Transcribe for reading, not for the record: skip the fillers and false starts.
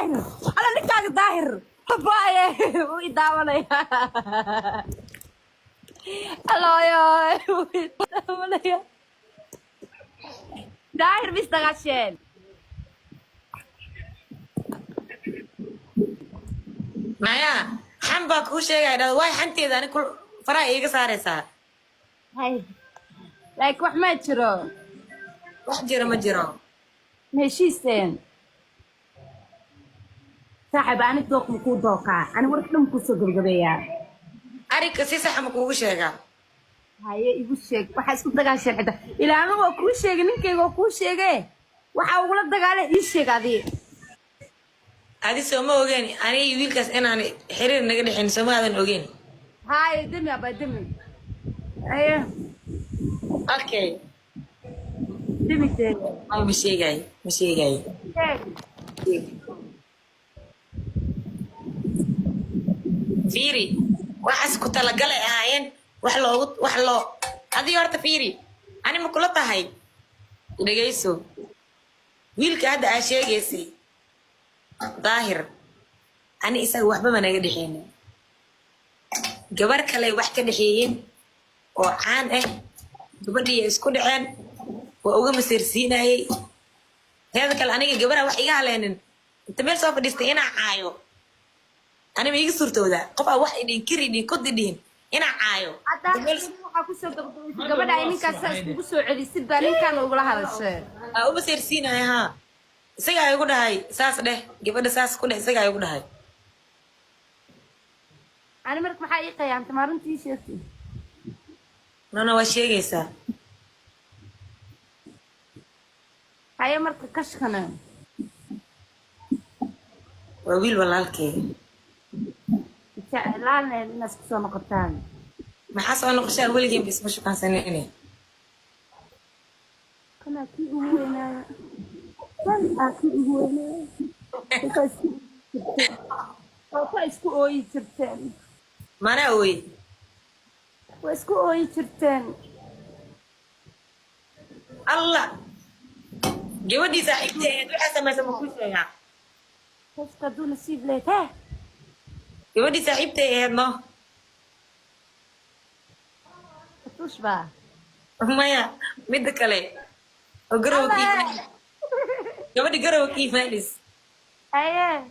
Alla, ninkaaga Daahir babaaye wuu i daawanaya. Alooyo, wuu i daawanaya. Daahir mis dagaasheen. Maya, xan baa kuu sheegaya, dhahdo waay xanteeda ani kul faraha iiga saaraysaa. Hay, laakiin wax ma jiro. Wax jiro ma jiro. Ma heshiiseen, saaxiib? Ani dooq ma kuu dooqaa? Ani warka dhan kusoo gabagabeeyaa. Arrinka si saxa ma kuugu sheegaa? Haye, igu sheeg waxaa isku dagaasheen. Xitaa ilaama waa kuu sheegay, ninkayga waa kuu sheege. Waxaa ugula dagaalay ii sheeg adi. Adi sooma ogeen aniga iyo wiilkaas inaan xiriir naga dhexayn? Sooma aadan ogeyn? Haye, demi abaa, demi. Haye. Okay. Demi dee. Ay, ma sheegayo, ma sheegayo. Sheeg. Fiiri, waxaas ku talagalay ahaayeen, wax loogu wax loo adiga. Horta fiiri, ani ma kula tahay? Dhegayso, wiilka hadda aa sheegaysay, Daahir, ani isaga waxba ma naga dhexeynin. Gabar kale wax ka dhexeeyeen oo caan ah, gabadhii ay isku dhaceen, waa uga masiirsiinayey. Teeda kale, aniga gabadha wax iga haleenin inta meel soo fadhiistay inaa caayo, ani ma iga suurtoodaa? Qof aa wax idhin kiri idhin kod idhin inaa caayo. Hadda inta meel waxaa kusoo gabagabaysay gabadha ay ninkaas saas kugu soo celisid baa ninkaan ugula hadashay. Aa u masiirsiinaya haa, isagaa igu dhahay saas dheh, gabadha saas ku dheh, isagaa igu dhahay. Ani marka maxaa ii qayaantay? Ma runtii sheegtay? Nona waa sheegaysaa. Haye, marka kashkana? Waa wiil walaalkay. Jeclaan inaad isku soo noqotaan. Maxaa soo noqoshaa? Weligeen ba isma shukaansanayne. Kanaa kii ugu weynaaya, kan aa kii ugu weynaaya. Kolkaa isku jirteen, kolkaa isku ooyi jirteen. Mana ooy. Waa isku ooyi jirteen. Allah, gabadhii saaxiibtay ahayd waxaa samaysa ma kuu sheegaa? Qofka hadduu nasiib leed heh. Gabadhii saaxiibtay ahayd no. Katuush baa. Maya, midda kale oo garowa ka Allah. imaanaysa, gabadhi garowa ka imaanaysa. Haye.